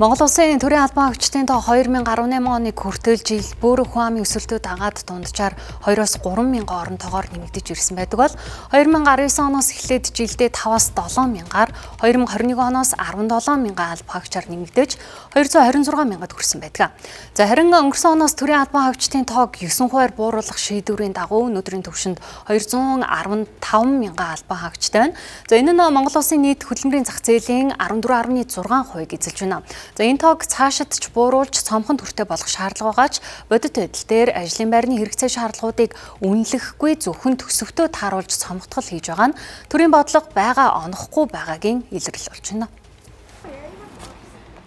Монгол Улсын төрийн албан хаагчдын тоо 2018 оныг хүртэл жил бүр хүн амын өсөлтөд дагаад дунджаар 2-оос 3 мянган оронтойгоор нэмэгдэж ирсэн байдаг бол 2019 оноос эхлээд жилдээ 5-аас 7 мянгаар, 2021 оноос 17 мянган албан хаагчаар нэмэгдэж 226 мянгад хүрсэн байдаг. За, харин өнгөрсөн оноос төрийн албан хаагчдын тоог 9%-аар бууруулах шийдвэрийн дагуу өнөөдрийн түвшинд 215 мянган албан хаагчтай байна. За, энэ нь Монгол Улсын нийт хөдөлмөрийн зах зээлийн 14.6%-ийг эзэлж байна. За, энэ тоог цаашид ч бууруулж цомхон төртэй болох шаардлага байгаа ч бодит байдал дээр ажлын байрны хэрэгцээ шаардлагуудыг үнэлэхгүй, зөвхөн төсөвтөө тааруулж цомготгол хийж байгаа нь төрийн бодлого байгаа онохгүй байгаагийн илрэл болж байна.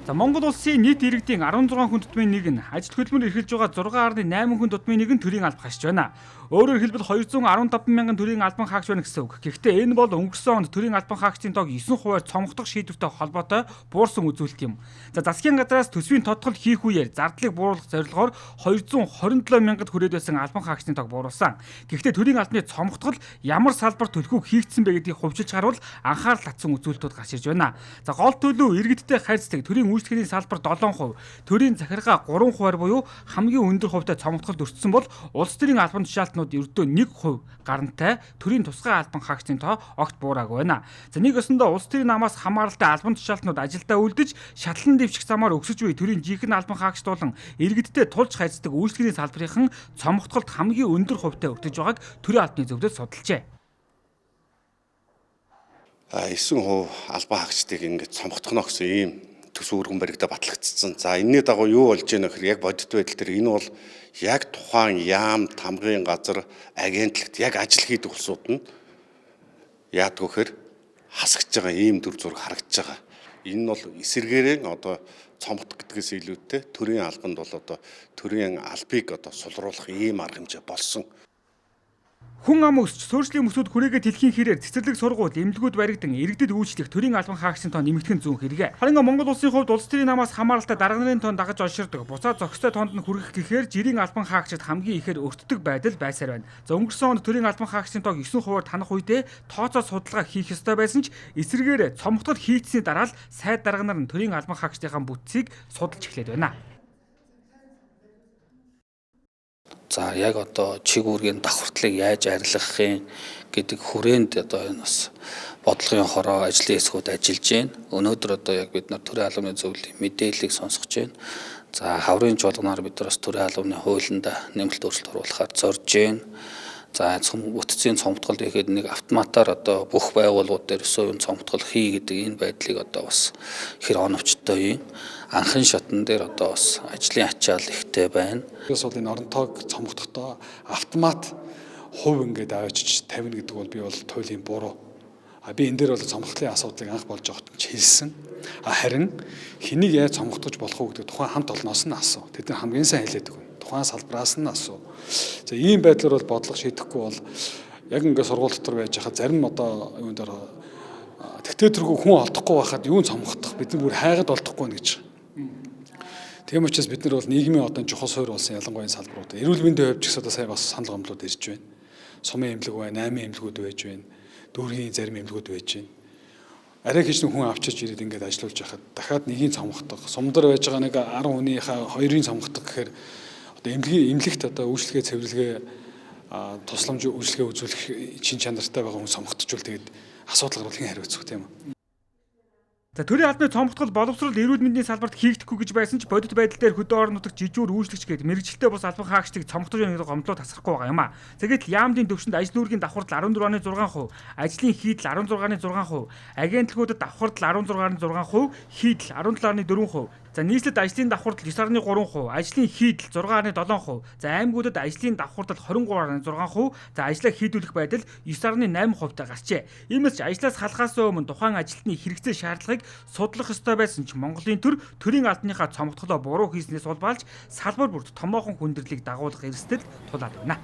За, Монгол Улсын нийт иргэдийн 16 хүн тутмын нэг нь, ажил хөдөлмөр эрхэлж байгаа 6.8 хүн тутмын нэг нь төрийн алба хаагч байна. Өөрөөр хэлбэл, 215 мянган төрийн албан хаагч байна гэсэн үг. Гэхдээ энэ бол өнгөрсөн онд төрийн албан хаагчдын тоог 9%-аар цомгодох шийдвэртэй холбоотой буурсан үзүүлэлт юм. За, засгийн газраас төсвийн тодтгол хийх үеэр зардлыг бууруулах зорилгоор 227 мянгад хүрээд байсан албан хаагчдын тоог бууруулсан. Гэхдээ төрийн албаны цомготгол ямар салбар төлхөө хийгдсэн бэ гэдгийг хувьчилж харуул анхаарал татсан үзүүлэлтүүд гарч ирж байна. За, гол төлөв иргэдтэй харьцдаг төрийн үйлчлэгээний салбар 7%, төрийн захиргаа 3%-аар буюу хамгийн өндөр хувьтай цомготголд өртсөн бол улс төрийн албан тушаалтнууд ердөө 1% гарантай төрийн тусгай албан хаагчдын тоо огт буураагүй байна. За, нэг ёсондоо улс төрийн намаас хамааралтай албан тушаалтнууд ажилдаа үлдэж, шатлан дэвших замаар өксөж буй төрийн жинхэнэ албан хаагчд болон иргэдтэй тулж харьцдаг үйлчлэгээний салбарын цомготголд хамгийн өндөр хувьтай өртөж байгааг төрийн албаны зөвлөл судалжээ. 9% албан хаагчдыг ингээд цомготгоно гэсэн ийм төсөв өргөн баригдаа батлагдсан. За, энэний дагуу юу болж байна гэхээр яг бодит байдал дээр энэ бол яг тухайн яам, тамгын газар, агентлагт яг ажил хийдэг улсууд нь яадаг вэ гэхээр хасагч байгаа ийм дүр зураг харагдаж байгаа. Энэ нь бол эсэргээрээ одоо цомгот гэдгээс илүүтэй төрийн албанд бол одоо төрийн албыг одоо сулруулах ийм арга хэмжээ болсон. Хүн ам өсч, суурьшлийн мөсүүд хүрээгээ тэлхийн хэрээр цэцэрлэг, сургууль, эмнэлгүүд баригдан иргэдэд үйлчлэх төрийн албан хаагчдын тоо нэмэгдэх нь зүүн хэрэг. Харин Монгол Улсын хувьд улс төрийн намаас хамааралтай дарга нарын тоон дагаж олширдог. Буцаа зохистой тоонд нь хүргэх гэхээр жирийн албан хаагчид хамгийн ихээр өртдөг байдал байсаар байна. За, өнгөрсөн онд төрийн албан хаагчдын тоог 9%-аар танах үедээ тооцоо судалгаа хийх ёстой байсан ч эсрэгээрээ цомготгол хийгдсэний дараа л сайд дарга нар нь төрийн албан хаагчдынхаа бүтцийг судалж эхлээд байна. За, яг одоо чиг үүргийн давхартлыг яаж арилгах юм гэдэг хүрээнд одоо энэ бас бодлогын хороо ажлын хэсгүүд ажиллаж байна. Өнөөдөр одоо яг бид нар төрийн албаны зөвлөлийн мэдээллийг сонсгож байна. За, хаврын чуулганаар бид нар бас төрийн албаны хуулинд нэмэлт өөрчлөлт оруулахаар зорж байна. За, бүтцийн цомтгол гэхэд нэг автоматар одоо бүх байгууллагууд дээр 9% цомтгол хий гэдэг энэ байдлыг одоо бас хэр оновчтой юм. Анхын шатн дээр одоо бас ажлын ачаал ихтэй байна. Тэгээс бол энэ оронтойг цомгохдоо автомат хувь ингээд аваачиж тавина гэдэг бол би бол туйлын буруу. А би энэ дээр бол цомготлын асуудлыг анх болж байхад ч хэлсэн. А харин хэнийг яаж цомготгож болох уу гэдэг тухайн хамт олноос нь асуу. Тэд нар хамгийн сайн хэлээд өгнө. Тухайн салбараас нь асуу. За, ийм байдлаар бол бодлого шийдэхгүй бол яг ингээд сургууль дотор байж хахад зарим одоо юун дээр тэгтээ тэргүй хүн олдохгүй байхад юун цомготох, бид нар бүр хайгад олдохгүй нэ гэж. Тийм учраас бид нар бол нийгмийн одоо чухал суурь болсон ялангуяа салбарууд. Эрүүл мэндийн хувьд ч гэсэн одоо сая бас санал гомдлууд ирж байна. Сумын эмнэлэг байна, 8 эмнэлгүүд байж байна. Дүүргийн зарим эмнэлгүүд байж байна. Арай хийсэн хүн авчирч ирээд ингээд ажиллуулж байхад дахиад нэгийн цомготох. Сумдар байж байгаа нэг 10 хүнийхээ хоёрын цомготох гэхээр одоо эмнэлэгт одоо үйлчлэгээ, цэвэрлэгээ, тусламж үйлчлэгээ үзүүлэх чин чанартай байгаа хүн цомготчвол тэгээд асуудал гарвал хэн хариуцах, тийм үү? За, төрийн албаны цомготгол боловсрол, эрүүл мэндийн салбарт хийгдэхгүй гэж байсан ч бодит байдал дээр хөдөө орон нутагт жижүүр үйлчлэгч гээд мэргэжилтэй бус албан хаагчдыг цомготож байгаа гэдэг гомдлоо тасрахгүй байгаа юм а. За, гэтэл яамдын төвшөнд ажил үүргийн давхардал 14.6%, ажлын хийдэл 16.6%, агентлагуудад давхардал 16.6%, хийдэл 17.4%. За, нийслэлд ажлын давхардал 9.3%, ажлын хийдэл 6.7%, за, аймагуудад ажлын давхардал 23.6%, за, ажлаа хийдүүлэх байдал 9.8%-тай гарчээ. Иймээс ч ажлаас халахаас өмнө тухайн ажилтны хэрэгцээ шаардлагыг судлах ёстой байсан ч Монголын төр төрийн албаныхаа цомготголоо буруу хийснээс улбаалж салбар бүрт томоохон хүндрэлийг дагуулах эрсдэл тулаад байна.